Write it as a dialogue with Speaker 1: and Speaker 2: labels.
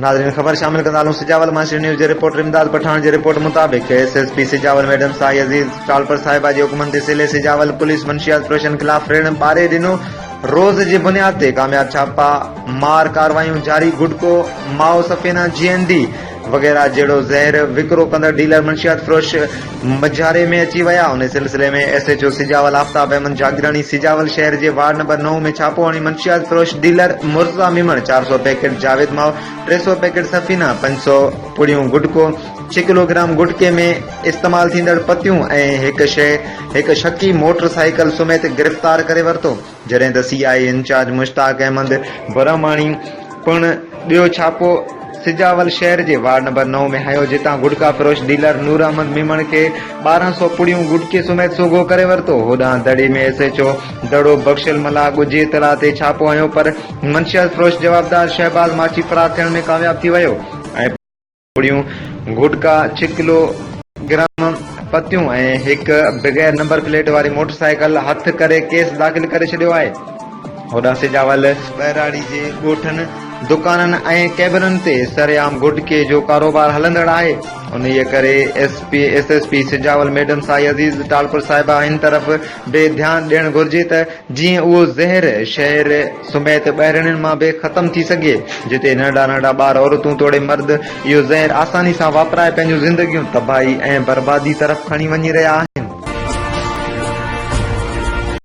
Speaker 1: ناظرين خبر شامل ڪندا هلون سجاول مان سي نيوز جي رپورٽر امداد پٺاڻ جي رپورٽ مطابق S S P Sujawal madam Sahi Aziz Talpur صاحبه جي حڪمن تي ضلعي سجاول پوليس منشيات فروشن خلاف ريڙ ٻاري ڏنو روز جي بنياد تي ڪامياب ڇاپا مار ڪاروايون جاري گٽڪو مائو سفينا جي اين ڊي وغيره جهڙو زهر وڪرو ڪندڙ ڊيلر منشيات فروش مجهاري ۾ اچي ويا ان سلسلي ۾ S H O Sujawal Aftab Ahmed Jagirani Sujawal شهر جي وارڊ نمبر نو ۾ ڇاپو هڻي منشيات فروش dealer Murtaza Memon 400 packet Javed Mao 300 packet Safina 500 پڙيون گٽڪو ڇهه ڪلو گرام گٽڪي ۾ استعمال ٿيندڙ پتيون ۽ هڪ شيء هڪ شڪي موٽر سائيڪل سميت گرفتار ڪري ورتو جڏهن ته C I A incharge Mushtaq Ahmed Brahmani پڻ ٻيو ڇاپو سجاول شهر جي وارڊ نمبر نو ۾ هنيو جتان گٽڪا فروش ڊيلر نور احمد ميمڻ کي 1200 پڙيون گٽڪي سميت سوگهو ڪري ورتو. هوڏانهن دڙي ۾ ايس ايڇ او دڙو بخشل ملاح ڳجهي اطلاع تي ڇاپو هنيو پر منشيات فروش جوابدار شهباز ماڇي فرار ٿيڻ ۾ ڪامياب ٿي ويو ۽ پڙيون، گٽڪا، ڇهه ڪلو گرام پتيون ۽ هڪ بغير نمبر پليٽ واري موٽر سائيڪل هٿ ڪري ڪيس داخل ڪري ڇڏيو آهي. هوڏانهن سجاول ٻهراڙي جي ڳوٺن، دڪانن ۽ ڪيبنن تي سرعام گٽڪي جو ڪاروبار هلندڙ آهي. انهيء ڪري S P S S P Sujawal madam Sahi Aziz Talpur صاحبه هن طرف به ڌيان ڏيڻ گهرجي ته جيئن اهو زهر شهر سميت ٻهراڙين مان به ختم ٿي سگهي جتي ننڍا ننڍا ٻار عورتون توڙي مرد اهو زهر آساني سان واپرائي پنهنجون زندگيون تباهي ۽ بربادي طرف کڻي وڃي رهيا آهن.